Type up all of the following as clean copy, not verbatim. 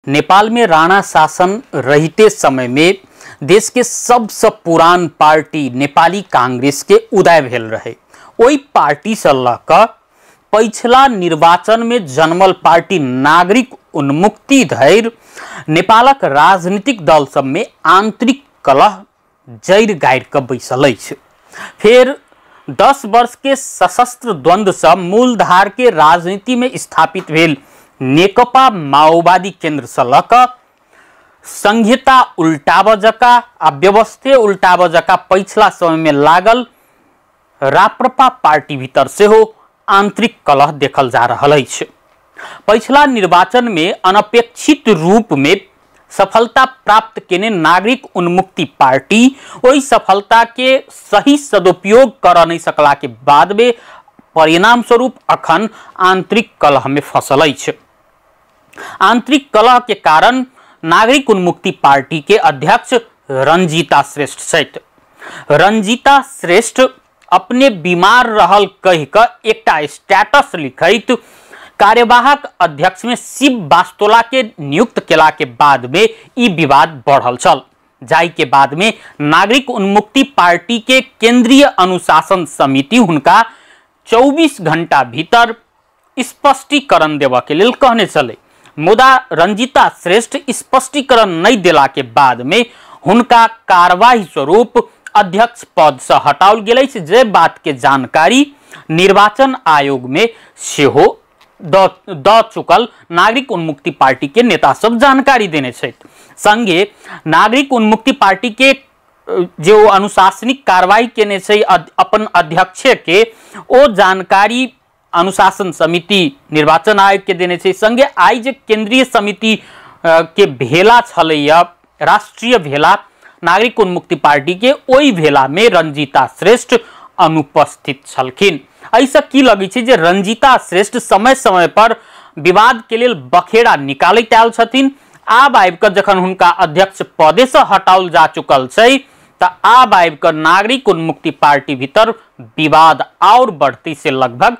नेपाल में राणा शासन रहते समय में देश के सबसे पुरान पार्टी नेपाली कांग्रेस के उदय भेल रहे। ओहि पार्टी से लऽ पछिला निर्वाचन में जन्मल पार्टी नागरिक उन्मुक्ति धरि नेपालक राजनीतिक दल सब में आंतरिक कलह जड़ि गाड़ि कऽ बैसल अछि। फेर 10 वर्ष के सशस्त्र द्वंद्व से मूलधार के राजनीति में स्थापित भेल नेकपा माओवादी केंद्र से लऽ कऽ संहिता उल्टाब जका आ व्यवस्थे उल्टाब जका पछिला समय में लागल राप्रपा पार्टी भीतर सेहो आंतरिक कलह देखल जा रहल अछि। पछिला निर्वाचन में अनपेक्षित रूप में सफलता प्राप्त केने नागरिक उन्मुक्ति पार्टी ओहि सफलता के सही सदुपयोग कर नहीं सकला के बाद में परिणाम स्वरूप अखन आंतरिक कलह में फसल अछि। आंतरिक कलह के कारण नागरिक उन्मुक्ति पार्टी के अध्यक्ष रंजीता श्रेष्ठ छथि। रंजीता श्रेष्ठ अपने बीमार रहल कहि कऽ एकटा स्टेटस लिखैत कार्यवाहक अध्यक्ष में शिव बास्तोला के नियुक्त केला के बाद में ई विवाद बढ़ल छल, जाहि के बाद में नागरिक उन्मुक्ति पार्टी के केंद्रीय अनुशासन समिति हुनका 24 घंटा भीतर स्पष्टीकरण देबऽ के लेल कहने छलै। मुदा रंजीता श्रेष्ठ स्पष्टीकरण नहीं देला के बाद में हुनका कार्रवाई स्वरूप अध्यक्ष पद से हटाओल गेल अछि, जे बात के जानकारी निर्वाचन आयोग में सेहो द चुकल नागरिक उन्मुक्ति पार्टी के नेता सब जानकारी देने छथि। संगे नागरिक उन्मुक्ति पार्टी के जो अनुशासनिक कार्रवाई केने छै अपन अध्यक्ष के, ओ जानकारी अनुशासन समिति निर्वाचन आयोग के देने छै। संगे आइ जे केंद्रीय समिति के भेला छलैया, राष्ट्रीय भेला नागरिक उन्मुक्ति पार्टी के, ओहि भेला में रंजीता श्रेष्ठ अनुपस्थित छलखिन। एहिसँ की लगै छै जे रंजीता श्रेष्ठ समय समय पर विवाद के लेल बखेड़ा निकालैत आयल छथिन। आब आबि कऽ जखन हुनका अध्यक्ष पदे से हटाओल जा चुकल छै तऽ आब आबि कऽ नागरिक उन्मुक्ति पार्टी भीतर विवाद और बढ़ती से लगभग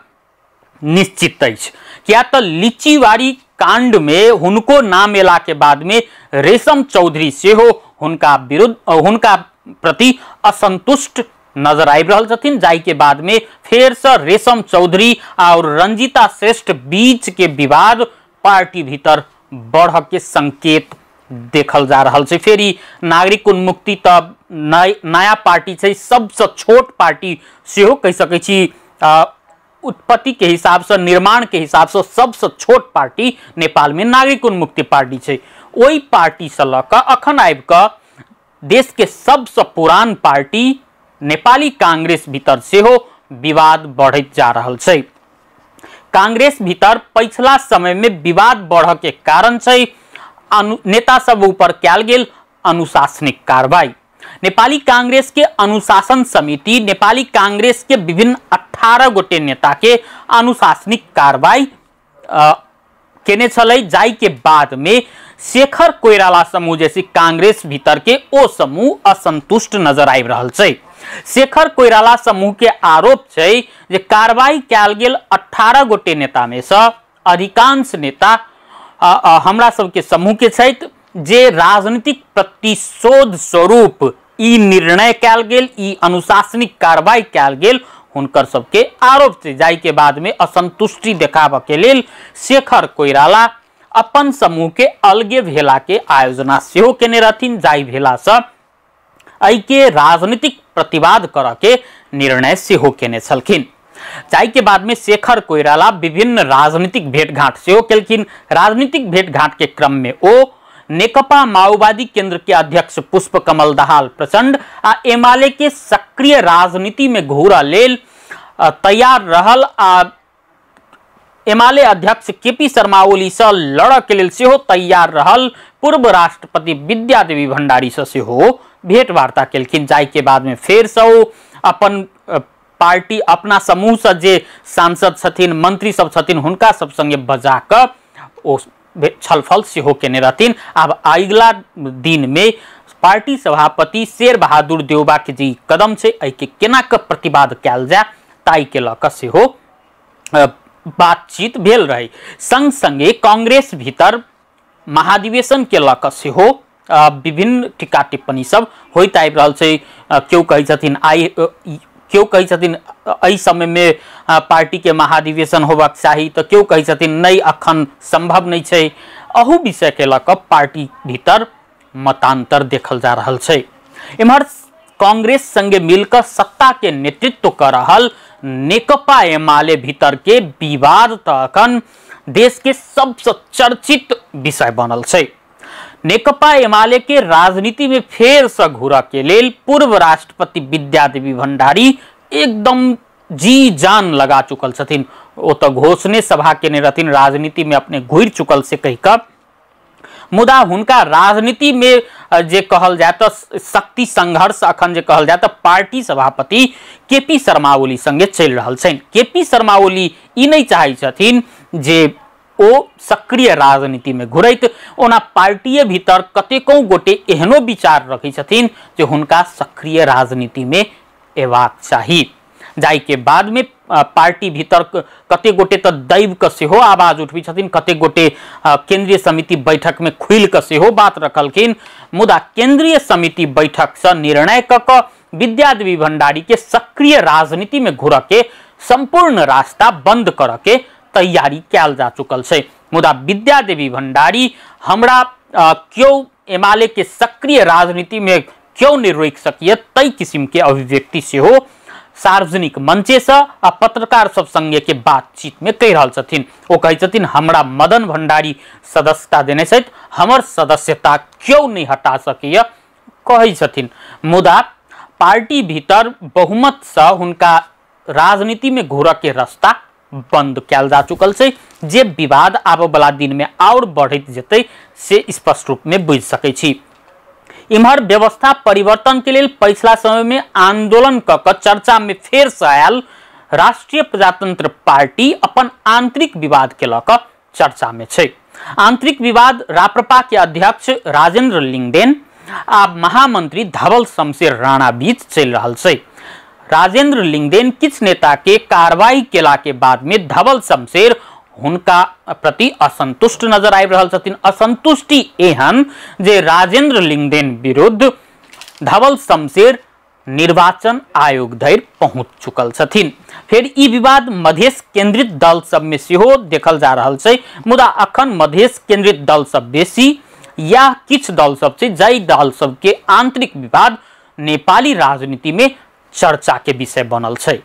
निश्चित अछि। किया तऽ लीचीवाड़ी कांड में हुनको नाम एला के बाद में रेशम चौधरी सेहो हुनका विरुद्ध हुनका प्रति असंतुष्ट नजर आबि रहल छथिन, जाहि के बाद में फेर से रेशम चौधरी और रंजीता श्रेष्ठ बीच के विवाद पार्टी भीतर बढ़ के संकेत देखल जा रहल छै। फेर ई नागरिक उन्मुक्ति तऽ नया पार्टी छै, सबसे छोट पार्टी सेहो कहि सकै छी, उत्पत्ति के हिसाब से निर्माण के हिसाब से सबसे छोट पार्टी नेपाल में नागरिक उन्मुक्ति पार्टी छै। ओहि पार्टी से लऽ कऽ अखन आबि कऽ देश के सबसे पुरान पार्टी नेपाली कांग्रेस भीतर सेहो विवाद बढ़ैत जा रहल छै। कांग्रेस भीतर पछिला समय में विवाद बढ़ के कारण छै नेता सब ऊपर कयल गेल अनुशासनिक कार्रवाई। नेपाली कांग्रेस के अनुशासन समिति नेपाली कांग्रेस के विभिन्न 18 गोटे नेता के अनुशासनिक कार्रवाई केने छलै, जाहि के बाद में शेखर कोइराला समूह जैसे कांग्रेस भीतर के ओ समूह असंतुष्ट नजर आबि रहल छै। शेखर कोइराला समूह के आरोप छै जे कार्रवाई कयल गेल 18 गोटे नेता में से अधिकांश नेता हमरा सबके समूह के छथि, जे राजनीतिक प्रतिशोध स्वरूप ई निर्णय कयल गेल, ई अनुशासनिक कार्रवाई कयल गेल हुनकर सबके आरोप छै। जाहि के बाद में असंतुष्टि देखाबऽ के लेल शेखर कोइराला अपन समूह के अलगे भेला के आयोजना सेहो केने रहथिन, जाहि भेला से एहि के राजनीतिक प्रतिवाद करऽ के निर्णय सेहो केने छलखिन। जाहि के बाद में शेखर कोइराला विभिन्न राजनीतिक भेंटघाट सेहो केलखिन। राजनीतिक भेंटघाट के क्रम में ओ नेकपा माओवादी केंद्र के अध्यक्ष पुष्प कमल दाहाल प्रचंड आ एमाले के सक्रिय राजनीति में घूरा लेल तैयार रहल आ एमाले अध्यक्ष केपी शर्मा ओली से लड़ऽ के लेल सेहो तैयार रहल पूर्व राष्ट्रपति विद्या देवी भंडारी से सेहो भेंटवार्ता केलखिन। जाहि के बाद में फेर से ओ अपन पार्टी अपना समूह से जे सांसद छथिन मंत्री सब छथिन हुनका सब संगे बजा कऽ ओ छलफल सेहो केने रहथिन। आब अगिला दिन में पार्टी सभापति शेर बहादुर देउबा के जे कदम छै एहि के केना कऽ प्रतिवाद कयल जाय ताहि के लऽ कऽ सेहो बातचीत भेल रहे। संग संगे कांग्रेस भीतर महाधिवेशन के लऽ कऽ सेहो विभिन्न टीका टिप्पणी सब होइत आबि रहल छै। केओ कहै छथिन आइ, केओ कहै छथिन एहि समय में पार्टी के महाधिवेशन होबाक चाही, तऽ केओ कहै छथिन नहि अखन संभव नहि छै। अहू विषय के लऽ कऽ पार्टी भीतर मतांतर देखल जा रहल छै। एम्हर कांग्रेस संगे मिलकर सत्ता के नेतृत्व कर रहल नेकपा एमाले भीतर के विवाद तऽ अखन देश के सबसे चर्चित विषय बनल छै। नेकपा एमाले के राजनीति में फेर से घुरऽ के लेल पूर्व राष्ट्रपति विद्यादेवी भंडारी एकदम जी जान लगा चुकल छथिन। ओ तऽ घोषणे सभा केने रहथिन, राजनीति में अपने घुरि चुकल से कहि कऽ, मुदा हुनका राजनीति में जे कहल जाय तऽ शक्ति संघर्ष अखन जे कहल जाय तऽ पार्टी सभापति केपी शर्मा ओली संगे चलि रहल छनि। केपी शर्मा ओली ई नहि चाहै छथिन जे ओ सक्रिय राजनीति में घुरैत। ओना पार्टीए भीतर कतेको गोटे एहनो विचार रखै छथिन जे हुनका सक्रिय राजनीति में एबाक चाही, जाहि के बाद में पार्टी भीतर कते गोटे तऽ दैव के सेहो आवाज उठबै छथिन, कते गोटे केंद्रीय समिति बैठक में खुलि कऽ सेहो बात रखलखिन। मुदा केंद्रीय समिति बैठक से निर्णय कऽ कऽ विद्यादेवी भंडारी के सक्रिय राजनीति में घुरऽ के संपूर्ण रास्ता बंद करऽ के तैयारी कयल जा चुकल छै। मुदा विद्यादेवी भंडारी हमरा केओ एमाले के सक्रिय राजनीति में क्यों नहीं रोकि सकिए तै किस्म के अभिव्यक्ति सेहो सार्वजनिक मंचे से आ पत्रकार सब संगे के बातचीत में कहि रहल छथिन। ओ कहै छथिन हमरा मदन भंडारी सदस्यता देने छथि, हमर सदस्यता क्यों नहीं हटा सकैए कहै छथिन। मुदा पार्टी भीतर बहुमत से हुनका राजनीति में घुरऽ के रास्ता बंद कयल जा चुकल छै। जे विवाद आबऽ वाला दिन में और बढ़ैत जेतै से स्पष्ट रूप में बुझि सकै छी। इम्हर व्यवस्था परिवर्तन के लेल पछिला समय में आंदोलन कऽ कऽ चर्चा में फेर से आयल राष्ट्रीय प्रजातंत्र पार्टी अपन आंतरिक विवाद के लऽ कऽ चर्चा में छै। आंतरिक विवाद राप्रपा के अध्यक्ष राजेंद्र लिंगदेन आ महामंत्री धवल शमशेर राणा बीच चलि रहल छै। राजेंद्र लिंगदेन किछु नेता के कार्रवाई केला के बाद में धवल शमशेर हुनका प्रति असंतुष्ट नजर आबि रहल छथिन। असंतुष्टि एहन जे राजेंद्र लिंगदेन विरुद्ध धवल शमशेर निर्वाचन आयोग धरि पहुंच चुकल छथिन। फेर ई विवाद मधेश केंद्रित दल सब में सेहो देखल जा रहल छै। मुदा अखन मधेश केंद्रित दल सब बेसी या किछु दल सब छै जाहि दल सब के आंतरिक विवाद नेपाली राजनीति में चर्चा के विषय बनल छै।